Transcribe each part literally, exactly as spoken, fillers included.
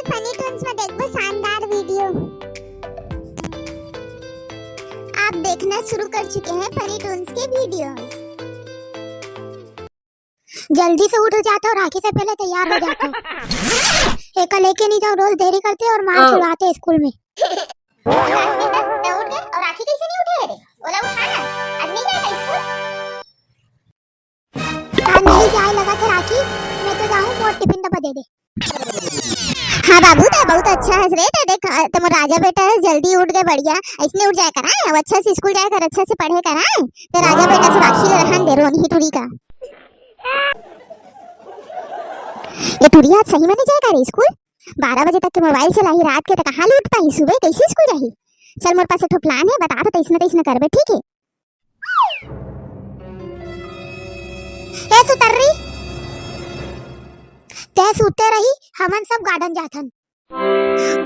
Funny Toons में देखबो शानदार वीडियो। आप देखना शुरू कर चुके हैं फनी टून्स के वीडियोस। जल्दी से उठ जाते हो, राखी से पहले तैयार हो जाते हो। एका लेके नहीं जाओ, रोज देरी करते हो और मार खिलवाते हो स्कूल में। तो उठ गए और राखी कैसे नहीं उठे रे? ओला उठा ना, आज नहीं जाएगा स्कूल। आज नहीं जाए लगा थे राखी, मैं तो जाऊँ, मोर टिफिन डब्बा दे दे। हाँ बाबू, तो बहुत अच्छा हस रे, तो देख, तो मोर राजा बेटा है, जल्दी उठ गए, बढ़िया। ऐसने उठ जाए कराए, अब अच्छा से स्कूल जाए कर, अच्छा से पढ़े कराए। तो राजा बेटा से राखी ले रहन दे, रोनही टुरी का। ये टुरी आज सही में नहीं जाएगा रे स्कूल। बारह बजे तक के मोबाइल चलाही रात के, तो कहाँ ले उठ पाही? सुबह कैसे स्कूल जाही? चल, मोर पास एक ठो प्लान है, बता तो, तैसने तैसने करबे, ठीक है? ए सुतर्री, तै सुते रही, हमन सब गार्डन जाथन।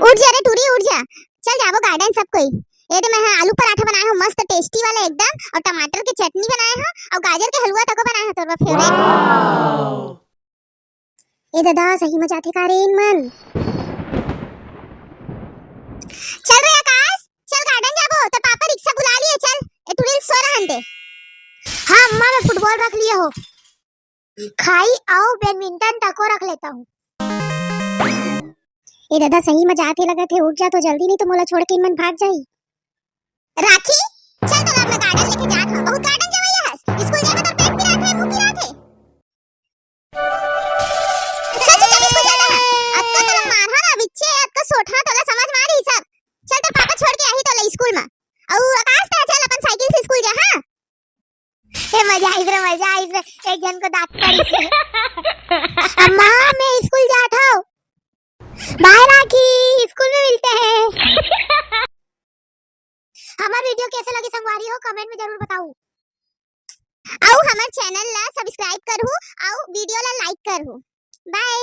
उठ जा रे टूरी, उठ जा, चल जाबो गार्डन सब कोई। ये दे, मैं हा आलू पराठा बनाए हूँ, मस्त टेस्टी वाला एकदम, और टमाटर के चटनी बनाए हूँ, और गाजर के हलवा तको बनाए हूँ, तोर फेवरेट। ए दादा, सही में जाथे का रे इन मन? चल रे आकाश, चल गार्डन जाबो, तो पापा रिक्शा बुला लिए, चल। ए टूरी ल सो रहन दे। हाँ अम्मा, मैं फुटबॉल रख लिए हो, खाई अउ बैडमिंटन तको रख लेता हूँ। ए दादा, सही में जाथे लगत हे, उठ जा तो जल्दी, नहीं तो मोला छोड़ के इन मन भाग जाही। राखी, चल तो मैं गार्डन लेके जात हूँ, बहुत गार्डन जवैया हस, स्कूल जाए में तोर पेट पिरात है, मुंह पिरात है। चल चुपचाप स्कूल चल रहा। अतका तोला मारहा ना बिच्चे, अतका सोटहा तोला समझ में आ रही सब। चल तो पापा छोड़ के आही तोला स्कूल में। अउ आकाश, ते चल अपन साइकिल से स्कूल जा, हाँ? ए मजा आइस रे, मजा आइस रे, एक जन को दांत पड़ी। अम्मा, मैं स्कूल जात हूँ। बाय राखी, स्कूल में मिलते हैं। हमार वीडियो कैसे लगे संगवारी हो, कमेंट में जरूर बताऊ। अउ हमार चैनल ला सब्सक्राइब करहू, अउ वीडियो ला लाइक करहू। बाय।